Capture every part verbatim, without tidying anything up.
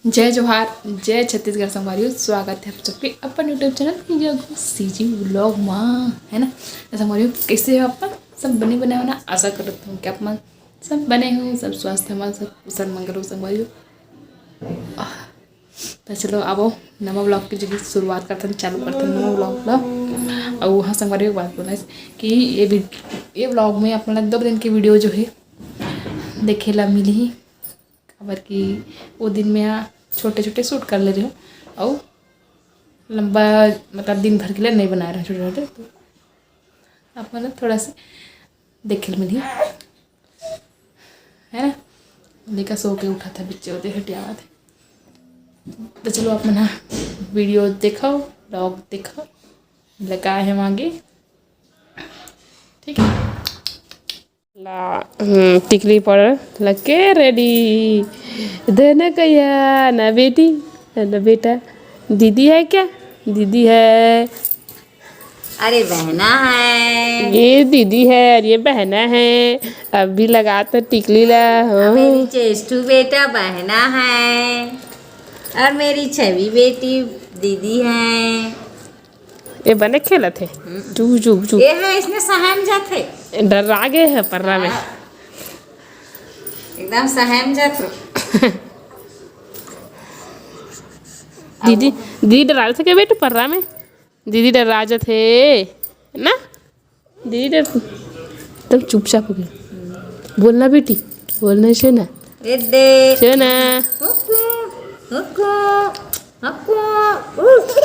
जय जोहार, जय छत्तीसगढ़ संगवारी हो। स्वागत है आप सबके अपन YouTube चैनल सीजी व्लॉग मा, है ना? संगवारी हो, कैसे हो अपन? सब बने बने हो ना? आशा करत हूँ कि आप मन सब बने हो, सब स्वस्थ हो, सब कुशल मंगल हो संगवारी हो। आह, तो चलो, अब नवा व्लॉग के जो है शुरुआत करथन, चालू करथन नवा व्लॉग ला। और वहाँ संगवारी हो बात बोला कि ये वी-, ये व्लॉग में आप मन ला दो दिन की वीडियो जो है देखे ला मिली, काबर कि वो दिन में आ छोटे छोटे शूट कर ले रहे हो और लंबा, मतलब, दिन भर के लिए नहीं बना रहे छोटे छोटे, तो आप मन ला थोड़ा सा देखे मिली, है ना? लइका सो के उठा था, बिच्चे होते हटियावा थे। तो चलो, आप मन वीडियो देखो, व्लॉग देखो, लगा है मांगे, ठीक है? ला, हम्म, टिकली पाउडर लग के रेडी। देना कहिया ना बेटी, ना बेटा। दीदी है क्या? दीदी है। अरे बहना है। ये दीदी है और ये बहना है। अभी लगा तो टिकली ला, हाँ। मेरी चेष्टू बेटा बहना है और मेरी छवि बेटी दीदी है। ये बने खेलत हे। हम्म। चुप, चुप, चुप। ये है, इसने सहम जात हे। डर्रा गे हे पर्रा में। हाँ। एकदम सहम जात हे। दीदी, दीदी डर्रा जात हे क्या बेटू पर्रा में? दीदी डर्रा जात हे ना? दीदी डर, तुम चुपचाप हो गए। बोलना बेटी, बोलना सोना। ए दे। सोना। हुक्कू, हुक्कू, हुक्कू।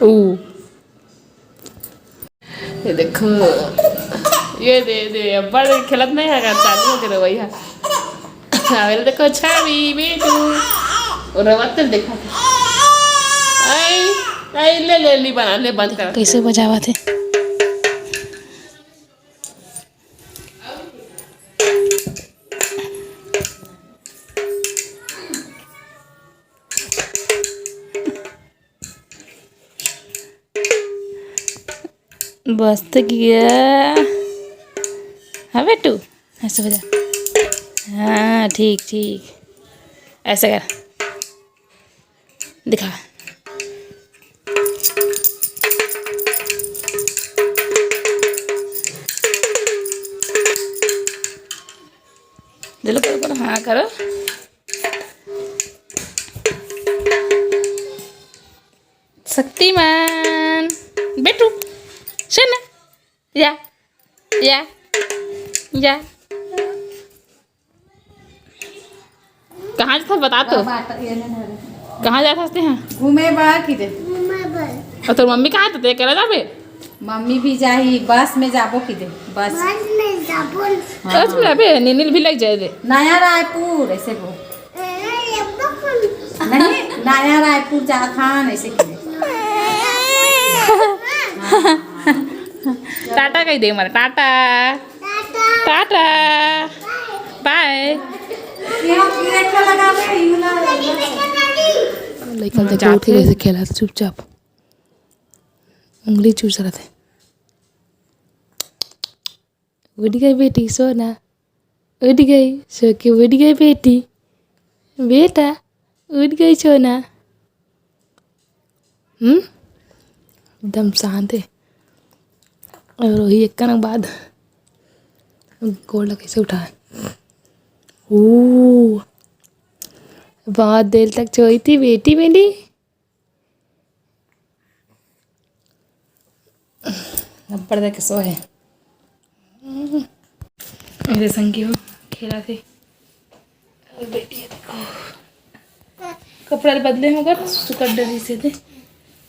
ऊ। ये देखो, ये दे, दे, अब्बड़ खेलत नहीं है, चालू हो गए भैया। आवेल देखो, छवि, बेटू, और रवत देखो। आई, आई, ले, ले, ली बना, ले, बंद कर। कैसे बजावत हे? बस तो गया। हाँ बेटू, ऐसे बजा। हाँ, ठीक, ठीक, ऐसे कर, दिखा। चलो, करो, करो, हाँ, करो। शक्तिमान, बेटू, सोना, या, या, या। कहाँ जात हस बता तो? बाबा, तो ये नहीं धरे। कहाँ जात हस तेहा? घूमे बा कि दे। और तोर मम्मी कहाँ हे? तो तें अकेला जाबे? मम्मी भी जाही, बस में जाबो कि दे, बस। बस में जाबो। हाँ। बस में अबे नीनिल भी लग जाए दे। नया रायपुर, ऐसे बोल। नहीं, नया रायपुर जात हन, ऐसे कि दे। टाटा कहि दे मर, टाटा। टाटा। बाय। लइका ल देखो, उठ के कैसे खेलत हे चुपचाप, उंगली चूस रहा थे। उठ गई बेटी सोना, उठ गई, सो के उठ गई बेटी, बेटा उठ गई सोना। हम्म, एकदम शांत हे। और वही एक कनक बाद गोड़ ला कैसे उठाए। ओ, बहुत देर तक सोई थी बेटी मेरी। अब्बड़ दे के सोए। मेरे संगी हो खेला थे। और बेटी हे देखो, कपड़ा ल बदले होगा, सुसु कर डरिस हे दे।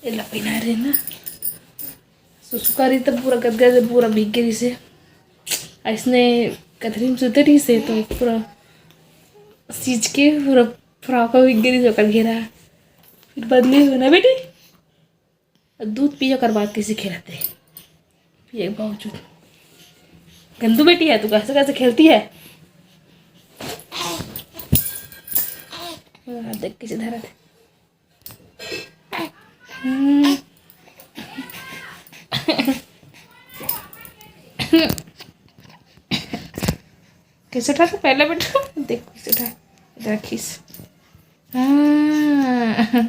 एला पहिना रहे ना, सुसु करी तब पूरा गदगद, पूरा भीग गई से। ऐसने कथरी में सुते रही से तो पूरा सीज के पूरा फ्रॉक भीग गई से, ओकर घेरा। फिर बदले हो ना बेटी। दूध पिए ओकर बाद कैसे खेलत हे? पिए के बावजूद। गंदू बेटी है तू, कैसे कैसे खेलती है? हाँ, देख कैसे धरत हे। हम्म। इसे उठा तो पहले बेटा, देख इसे उठा, इधर खींच। हाँ।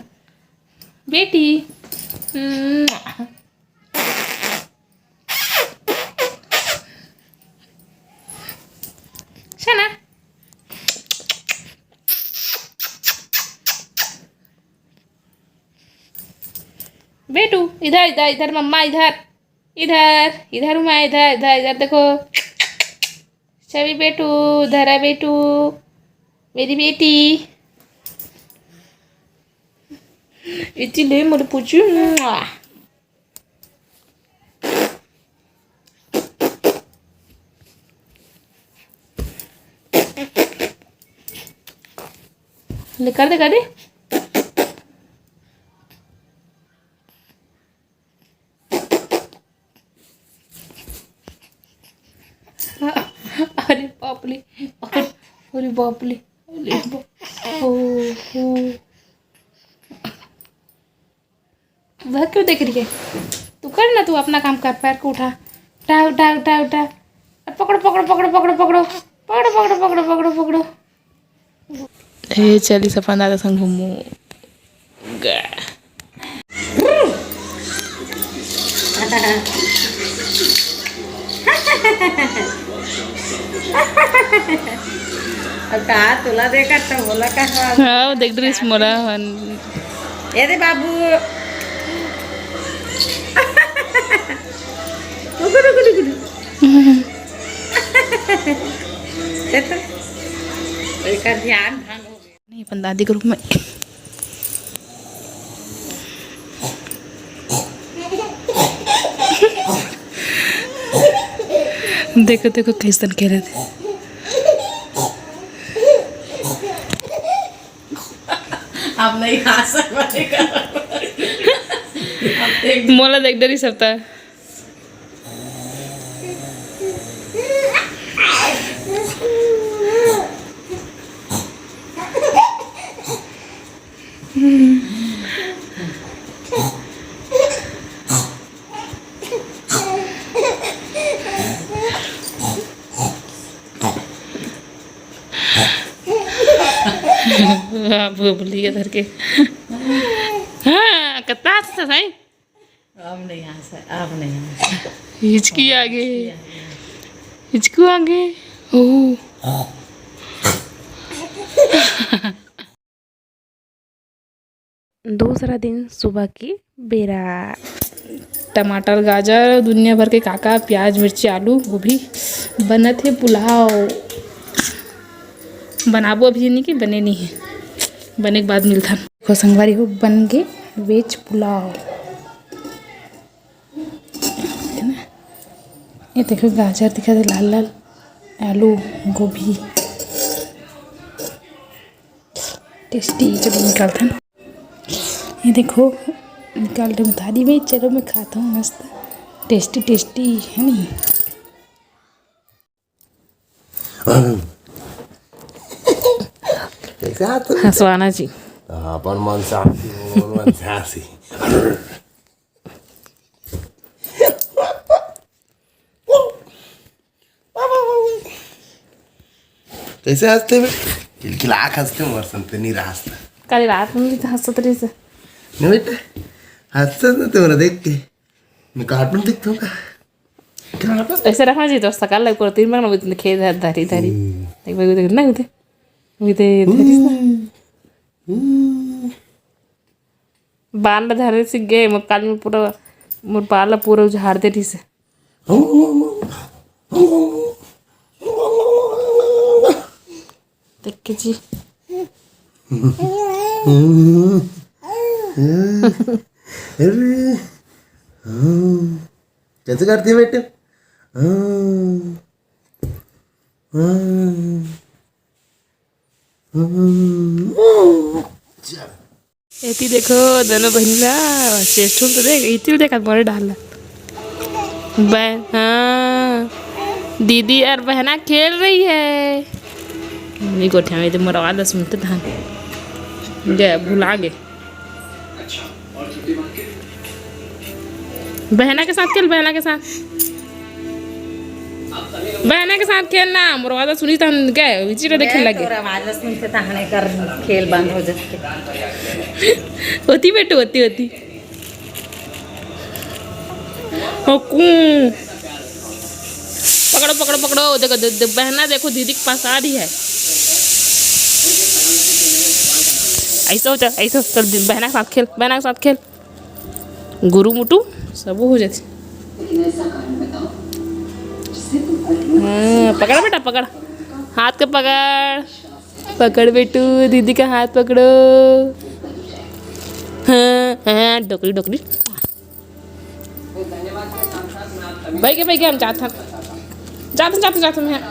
बेटी। हम्म। शना। बेटू, इधर, इधर, इधर मम्मा, इधर, इधर, इधर हूँ मैं, इधर, इधर, इधर देखो। छवि बेटू, इधर आ बेटू, मेरी बेटी। इतनी ले मोर पूछू। ले कर दे, कर दे। अरे बाप रे, अरे, अरे बाप रे, अरे बाप, ओ, ओ। वह क्यों देख रही है? तू कर ना, तू अपना काम कर, पैर को उठा, उठा, उठा, उठा, उठा। अब पकड़ो, पकड़ो, पकड़ो, पकड़ो, पकड़ो, पकड़ो, पकड़ो, पकड़ो, पकड़ो, पकड़ो। ए, चली सपन दादा संग घूमू। गा। अब कहा तुला देखा तो बोला कहा। हाँ, देख ड्रेस मोला हन। ए दे बाबू। रुको, रुको, रुको, रुको। ये तो, इसका ध्यान भंग हो गया। नहीं, अपन दादी के रूम में। देखो, देखो, कैसन खेलत हे। अब नहीं खा सकते। अब देख। मोला देख डरी सकता। हाँ, भूबली के धर के। हाँ, कतना अच्छा था, सही। अब नहीं हंसे, अब नहीं हंसे। हिचकी आ गई। हिचकी आ गई। हिचकू आ गई। ओ। दूसरा दिन सुबह की बेरा। टमाटर, गाजर, दुनिया भर के काका, प्याज, मिर्ची, आलू, गोभी, बनत हे पुलाव। बनाबो अभी नहीं कि बने नहीं है, बने के बाद मिलथन। देखो संगवारी हो, बन गे वेज पुलाव। है ना? ये देखो गाजर दिखा दे लाल लाल, आलू, गोभी, टेस्टी। चलो निकालथन। ये देखो निकाल के बता दी भाई। चलो मैं खाता हूँ, मस्त टेस्टी टेस्टी है नी। कैसे हाथ हंसवाना जी। अपन मन से हंसी, मन से हंसी। कैसे हंसते बे? खिलखिला के हंसते, मोर संग ते नहीं हंसता। काली रात में भी तो हंसत रहिस। नहीं बेटा, हंसत ना तुम्हारा देख के। मैं कार्टून देखता हूँ का? क्या नाटक? ऐसे रखना चाहिए, तो सकाल लग पूरा तीन बार ना खेल धरी धरी। हम्म। एक बार उधर ना उधर, उधर धरिस ना। हम्म। बाल ला धरे सीख गए, मोर काल में पूरा, मोर बाल ला पूरा उजाड़ दे रहिस हे। देख के जी। अरे, हाँ। कैसे करती है बेटे? हाँ। हाँ। हाँ। चल। एती देखो, दोनों बहिनी ला, चेष्टुल तो देख, इतिल देखत मोरे डाल ला। बहन, हाँ, दीदी और बहना खेल रही है। नहीं गोठिया में तो मोर आवाज सुनते धान। गए, भुला गए। बहना के साथ खेल, बहना के साथ। बहना के साथ खेलना, मोर आवाज सुनी त हम गए, विचित्र देखे लगे। तोर आवाज सुन के तहने कर खेल बंद हो जाते। होती बेटू, होती, होती। हो कू। पकड़ो, पकड़ो, पकड़ो। देखो, दे, दे, बहना देखो, दीदी के पास आ रही है। ऐसा हो, चल, ऐसा हो, चल, बहना के साथ खेल, बहना के साथ खेल। गुरु मुटु सब हो जाते। हाँ, पकड़ बेटा, पकड़, हाथ के पकड़, पकड़ बेटू, दीदी का हाथ पकड़ो। हाँ, हाँ, डोकरी, डोकरी। भाई के, भाई के, हम जात हन, जात हन, जात हन, जात हन, मैं।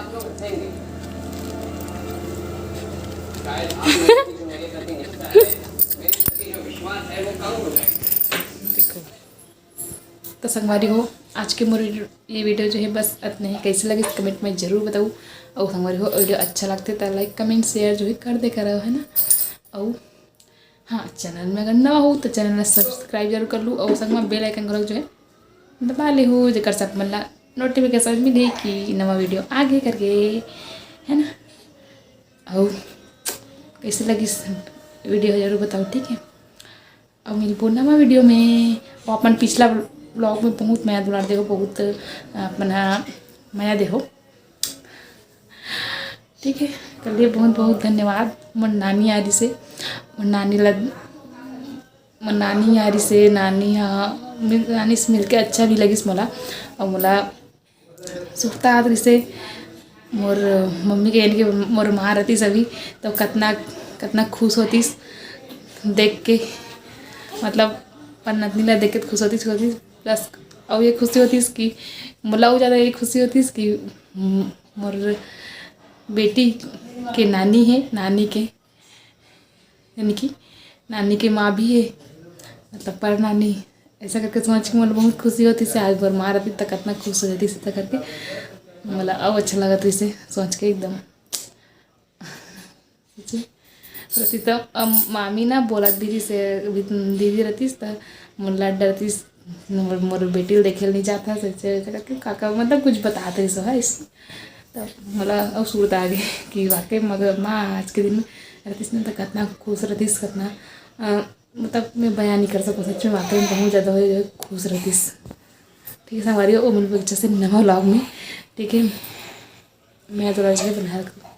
तो संगवारी हो, आज के मोर ये वीडियो जो है बस अतने ही। कैसे लगिस कमेंट में जरूर बताऊ। और संगवारी हो, वीडियो अच्छा लगते तो लाइक, कमेंट, शेयर जो है कर दे करो, है ना। और हाँ, चैनल में अगर नवा हो तो चैनल में सब्सक्राइब जरूर कर लू और संग में बेल आइकन घलो जो है दबा ले हो, जेकर से आप मन ला नोटिफिकेशन मिले कि नवा वीडियो आगे करके, है ना। और कैसे लगिस वीडियो जरूर बताओ, ठीक है। अब मिलबो नवा वीडियो में। वो अपन पिछला व्लॉग में बहुत मया दुलार देहो, बहुत अपन हा मया देहो, ठीक है। कर लिए बहुत बहुत धन्यवाद। मोर नानी आ रही से, मोर नानी ला, मोर नानी आ रही से, नानी हा मिल, नानी से मिलके अच्छा भी लगिस मोला। और मोला सुखता आत रहिसे मोर मम्मी के, यानी कि मोर माँ रहती सभी, तो कतना, कतना खुश होतीस देख के, मतलब अपन नतनी ला देख के खुश होतीस, होतीस। प्लस और ये खुशी होतीस कि मोला और ज़्यादा ये खुशी होतीस कि मोर बेटी के नानी है, नानी के, यानी कि नानी के माँ भी है, मतलब पर नानी। ऐसा करके सोच के मोला बहुत खुशी होतीस। आज मोर माँ रहती तो कतना खुश हो जातीस, ऐसा करके मोला और अच्छा लगत रहिसे सोच के एकदम। रहती तो अब मामी ना बोलत दीदी से, दीदी रहतीस तो मोला डरतीस, मोर, मोर बेटी ल देखे ल नहीं जाता, ऐसे, ऐसे करके काका मतलब कुछ बतात रहिस है। तब मोला और सुरता आ गई कि वाकई मगर माँ आज के दिन में रहतीस ना तो कतना खुश रहतीस, कतना, अ, मतलब मैं बयान नहीं कर सकूँ, सच में वाकई में बहुत ज़्यादा हो खुश रहतीस। ठीक है संगवारी हो, मिलबो अच्छा से नवा व्लॉग में, ठीक है। मैं तो राजकीय बना रखती हूँ।